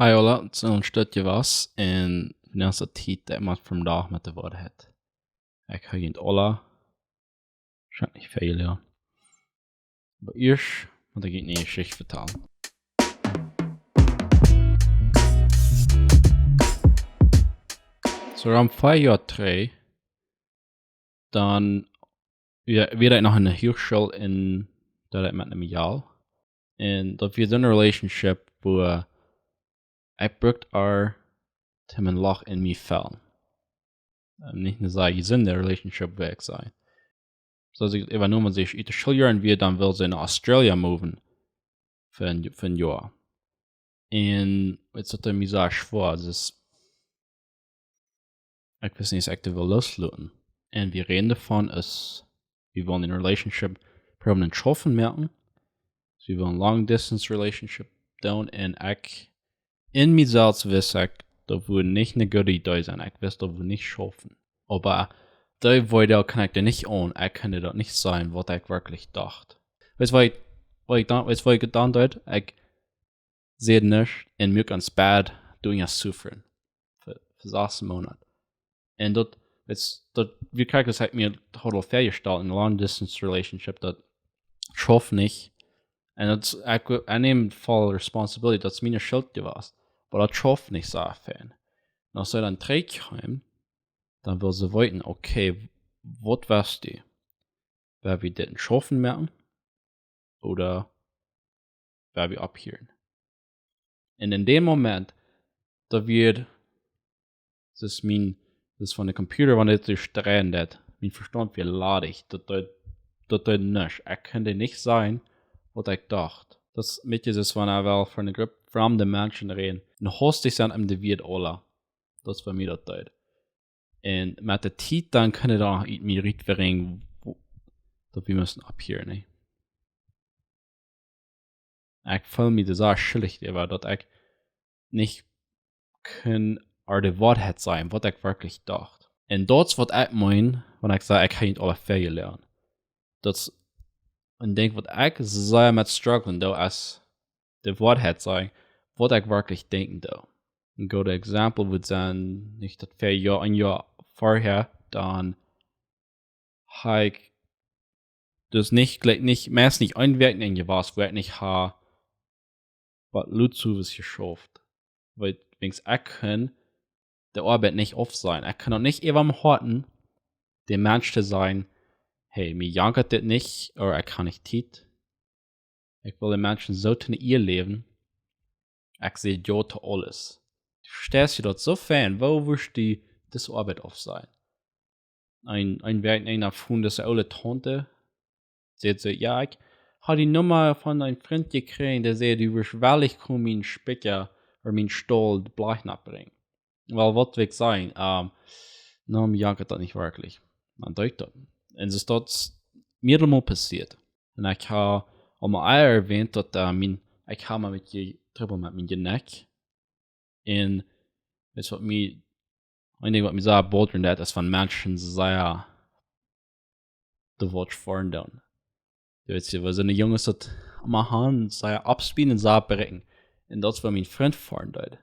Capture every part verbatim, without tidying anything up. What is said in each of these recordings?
Hei aula, daut es een Stekj waut, un nu es daut Tiet daut wie vondoag met de Woarheit. Ekj hab junt aula, schient nich väl, jo. Oba ieescht mott ekj eene Jeschicht vetalen. Soo, om vea Joa trigj, dan wia, wia ekj noch enne Huachschool un doa haud ekj met een Mejal. Un daut wia soone relationship, wua ekj brukt äa, om een Loch en mie fellen. Ähm, nich eene sea jesunde relationship, wudd ekj sajen. Soo aus ekj äwanomen, aus ekj ut de School wia, dan wull see no Australia moven fa een, fa een Joa. Un daut wia mie sea schwoa, daut ekj wist nich, aus ekj daut wull loosloten. Un wie räden doavon, aus wie wullen eene relationship permanent schaufen moaken. Soo, wie wullen long distance relationship doonen, un ekj, en mie selfst wist ekj, daut wudd nich eene goode Idee sennen. Ekj wist, daut wudd nich schaufen. Oba dee Wieed kunn ekj doa nich aun, ekj kunn daut nich sajen, waut ekj werkjlich docht. Weetst waut ekj, waut ekj dan, weetst waut ekj dan deed? Ekj säd nuscht un muak ons Bad, doo ekj suffren. Fa, fa sas Moonat. Un daut, weetst, daut, wia krakjt, daut haud ekj mie aul väajestalt, eene long distance relationship, daut schauft nich. Un daut, ekj, ekj neem voll responsibility, daut es miene Schult jewast. Oba daut schauft nich soo fein. Un aus see dan trigjkjeem, dan wull see weeten, okay, waut west du? Woa wie dit schaufen moaken? Ooda woa wie opphieren? Un en däm Moment, daut wia, daut es mien, daut es von de Computer, wan et soo strenj daut, mien Vestaunt wia ladich, daut deed, daut deed nuscht. Ekj kunn nich sajen, waut ekj docht. Daut es een bät soo aus wan ekj well fa eene Grupp framde Menschen räden, un hastich sent em de Wieed aula. Daut es bie mie daut deed. Un met de Tiet dan kunn ekj dan ut mie rut brinjen, wua-, daut wie musten opphieren, nä? Ekj feeld mie doa sea schuldich äwa, daut ekj nich kunn äa de Woarheit sajen, waut ekj werkjlich docht. Un daut es waut ekj meen, wan ekj saj, ekj hab nich aules väajeloagen. Daut es een Dinkj waut ekj sea met strugglen doo, es de Woarheit sajen, waut ekj werkjlich denkjen doo. Een goodet Exempel wudd sennen, nich daut väa Joa, een Joa verhäa, dan hab ekj daut nich, jlikj nich, meist nich eene Wäakj enjewast, wua ekj nich hab waut Lutz Huwes jeschauft. Wiels, wiels ekj kunn de Oabeit nich aufsajen. Ekj kunn uk nich äwa mien Hoat dän Menschen sajen, hey, mie jankat dit nich, ooda ekj hab nich Tiet. Ekj well de Menschen soo to ne Ea läwen, ekj saj jo to aules. Du vesteist daut soo fein, woo wurscht du dise Oabeit aufsajen? Een, een Wäakj, eena von dise oole Taunte, säd see, jo, ekj hab de Numma von een Frint jekjräajen, dee säd, du wurscht woll komen, mien Spikja ooda mien Staul de Blech nopp brinjen. Well, waut well ekj sajen? Ähm, nä, mie jankat daut nich werkjlich. Dan deed ekj daut. Un daut es mieremol passieet. Un ekj hab aul mol ea erwähnt daut, äh, mien, ekj hab mol een bät Trubbel met mien Jnekj. Un weetst waut mie, een Dinkj waut mie sea bothert, daut es wan Menschen sea de Welt foaren doonen. Du weetst jo, wie soone Junges daut mau han, sea aufspielen un sea oprajchten. Un daut es waut mien Frint foaren deed.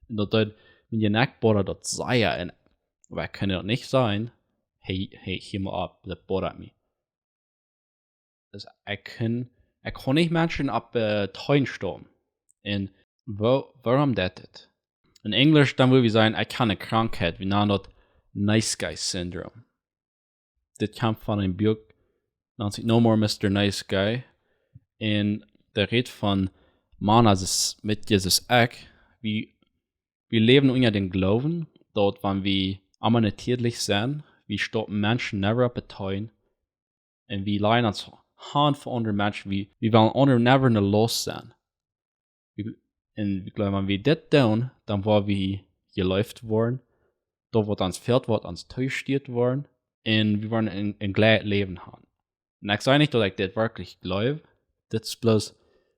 Un daut deed, mien Jnekj bothert daut sea. Un, oba ekj kunn daut nich sajen, hey, hey, hia mol opp, daut bothert mie. Daut ekj kunn, ekj kunn nich Menschen opp, äh, Tein stonen. Un woo-, wuarom daut daut? En Enjlisch, dan wudd wie sajen, ekj hab ne Krankheit, wie nanen daut Nice Guy Syndrome. Dit kjemt von een Buak, nant sikj No More Mister Nice Guy. Un dee rät von Mana, daut es met Jesus ekj, wie, wie läwen unja dän Gloowen, daut wan wie emma natieedlich sent, wie stoppen Menschen never opp de Tein, un wie lajen ons han fa aundre Menschen, wie, wie wellen aundre never ne Laust sennen. Wie, un wie jleewen, wan wie dit doonen, dan woa wie jeleeft woaren, daut waut ons fält, woat ons tojestuat woaren, un wie woaren een, een jlikjet Läwen han. Un ekj saj nich daut ekj dit werkjlich jleew, dit es bloos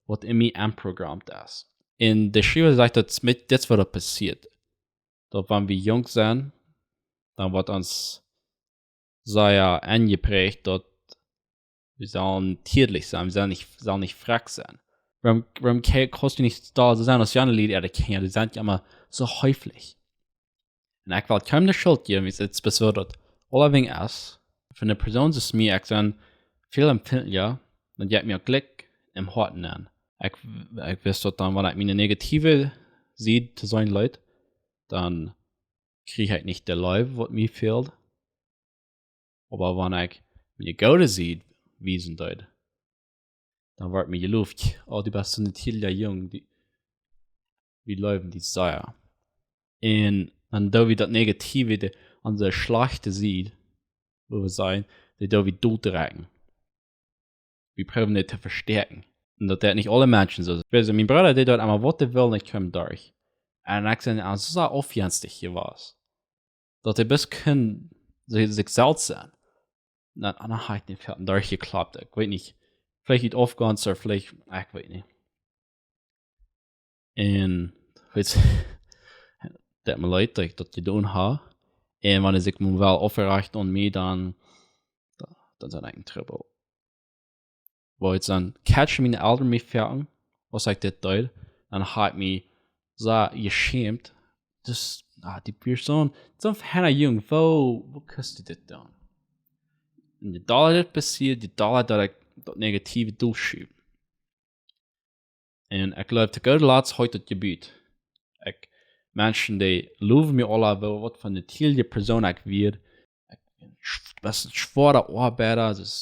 waut en mie enprogrammt es. Un de Schriewa sajcht daut met, dit es waut passieet. Daut wan wie junk sent, dan woat ons sea enjepräacht daut wie sellen tieedlich sennen, wie sellen nich, sellen nich frakj sennen. Wuarom, wuarom kaust du nich doa soo sennen aus jane Lied, jo, dee kjennen, dee sent jo emma soo heeflich. Un ekj well kjeenem de Schult jäwen, wiels et best daut aulawäajen es, fa eene Persoon soo aus mie, ekj sie väl empfindlicha, dan jeit mie jlikj em Hoaten aun. Ekj, ekj wist daut dan, wan ekj miene negative Sied to seenen leet, dan kjrieech ekj nich de Leew, waut mie fält. Oba wan ekj miene goode Sied wiesen deed, dan wort mie jelooft: "Oh, du best soon natieelja Jung, dee, wie leewen die sea." Un dan doo wie daut Negative, de, onse schlajchte Sied, woo wie sajen, dee doo wie dootdrekjen. Wie proowen dee to vestäakjen. Un daut deit nich aule Menschen soo. Weetst, mien Brooda, dee deed emma waut hee wull, un ekj kjeem derch. Un ekj sie aun soo aufjenstich jewast, daut hee bloos kunn sikj, sikj selfst sennen. Na, na, haud ekj dän Fäaten derchjekloppt, ekj weet nich. Veleicht nich aufjegonen, ooda veleicht, ekj weet nich. Un, weetst, daut mie leet, daut ekj daut jedonen hab. Un wan hee sikj mol well oprajcht aun mie, dan, dan, dan sie ekj en Trubbel. Woo et dan catchen miene Elren mie foaken, aus ekj dit deed, dan hab ekj mie soo jeschämt. Daut, ah, dee Persoon, soon feina Jung, woo, woo kaust du dit doonen? Un je dolla dit passieet, je dolla daut ekj daut Negative derchschuw. Un ekj jleew, to goode Latst haud daut jebut. Ekj, Menschen, dee lowen mie aula, woo, waut fa eene natieelje Persoon ekj wia. Ekj, best een schwoara Oabeida, daut es,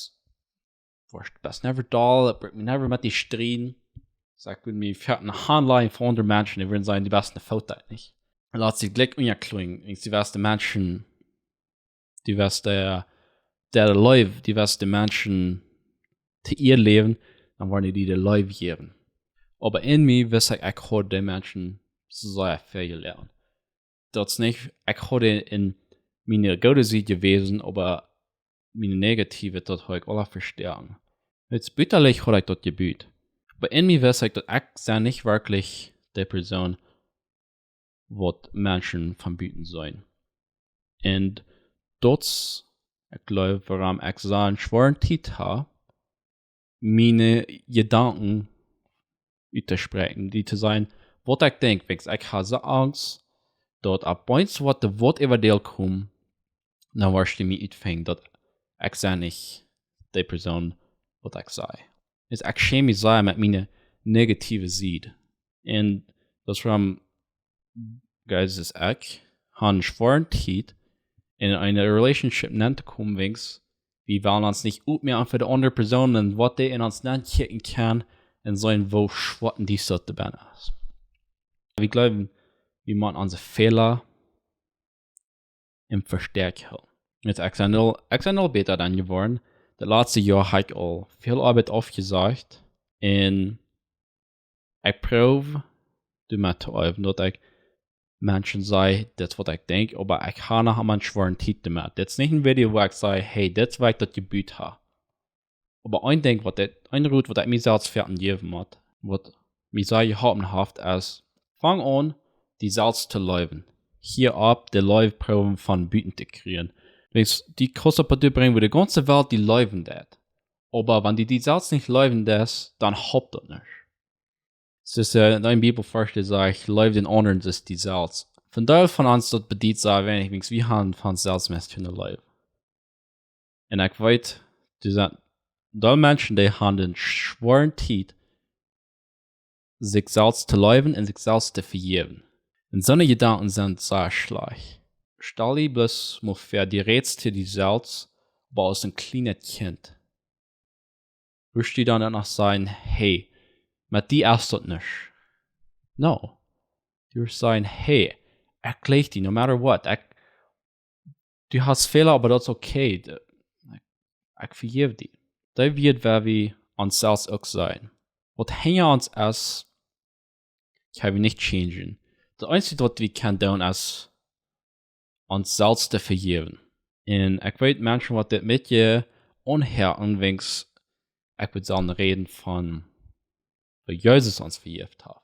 woascht, best never dull, ekj bruck mie never met die strieden. Soo, ekj wudd mie foaken aunlajen fa aundre Menschen, dee wudden sajen, du best een Fout, nich? Un lot sikj jlikj unjakloagen, du best de Menschen, du best de, de Leew, du best de Menschen to Iea läwen, dan woaren dee die de Leew jäwen. Oba en mie wist ekj, ekj haud de Menschen sea väl jelieet. Daut es nich, ekj haud en miene goode Sied jewäsen, oba miene negative, daut haud ekj aula vestäakjt. Daut es butalich, haud ekj daut jebut. Oba en mie wist ekj, daut ekj sie nich werkjlich de Persoon, waut Menschen von buten seenen. Un daut es, ekj jleew, wuarom ekj soone schwoare Tiet hab, miene Jedanken uttospräakjen, dee to sajen, waut ekj denkj, wiels ekj hab soo Angst, daut opp eemol woat de Welt äwa mie komen, dan woascht du mie utfinjen, daut ekj sie nich de Persoon, waut ekj sie. Daut ekj schäm mie sea met miene negative Sied. Un daut es wuarom, guys, es ekj hab eene schwoare Tiet en eene relationship nenn to komen, wiels wie wellen ons nich opmoaken fa de aundre Persoon un waut dee en ons nenkjikjen kaun un seenen, woo schwoa un diesta daut es. Wie jleewen, wie motten onse Fäla em Vestäakj hoolen. Jetzt, ekj sie aul, ekj sie aul bäta dan jeworden. Daut latste Joa hab ekj aul väl Oabeit aufjesajcht. Un ekj proow doamet to äwen, daut ekj Menschen saj, dit es waut ekj denkj, oba ekj hab noch emma eene schwoare Tiet doamet. Dit es nich een Video, wua ekj saj, hey, dit es woo ekj daut jebut hab. Oba een Dinkj, waut dit, een Rot, waut ekj mie selfst foaken jäwen mott, waut mie sea jeholpen haft, es, fang aun, die selfst to leewen. Hia opp de Leew proowen von buten to kjrieen. Wiels du kaust opp doa brinjen, wua de gaunze Welt die leewen deit. Oba wan du die selfst nich leewen deist, dan halpt daut nich. Soo aus, äh, een Bibelvers, dee sajcht: "Leew dän aundren soo aus die selfst." Een Deel von ons, daut bediet sea weinich, wiels wie haben von selfst meist kjeene Leew. Un ekj weet, doa sent väl Menschen, dee haben eene schwoare Tiet, sikj selfst to leewen un sikj selfst to vejäwen. Un soone Jedanken sent sea schlajcht. Stal die bloos mol väa, du rätst to die selfst, oba aus een kjlienet Kjint. Wurscht du dan noch sajen, hey, met die es daut nich? No. Du wurscht sajen, hey, ekj leew die, no matter what. Ekj, du hast Fäla, oba daut es okay. De-, ekj, ekj vejäw die. Daut woat, woo wie ons selfst uk seenen. Waut hinja ons es, kjenn wie nich changen. Daut eensje, waut wie kjennen doonen, es ons selfst to vejäwen. Un ekj weet, Menschen, waut dit met je aunhäa, wiels ekj wudd sellen räden von, woo Jesus ons vejäft haft.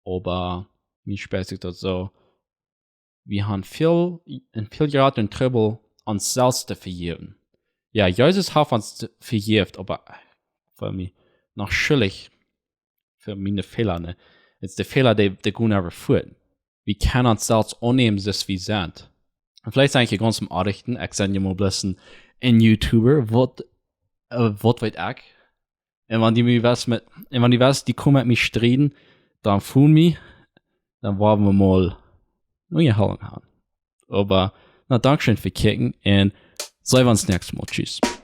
Oba mie spieet sikj daut soo, wie haben väl, een väl jratren Trubbel, ons selfst to vejäwen. Jo, Jesus haft ons vejäft, oba ekj feel mie noch schuldich, fa miene Fäla, nä. Daut es de Fäla, dee, dee gonen äwa fuat. Wie kjennen ons selfst aunnämen, soo aus wie sent. Un veleicht sie ekj gaunz aum oajsten, ekj sie je mau bloos een, een YouTuber, waut, äh, waut weet ekj. Un wan dee mie west met, un wan dee west, dee komen met mie strieden, dan fool mie, dan woaren wie mol Unjahaltung haben. Oba, na, dankscheen fa kjikjen un seenen wie ons näakjstet Mol. Tschüss.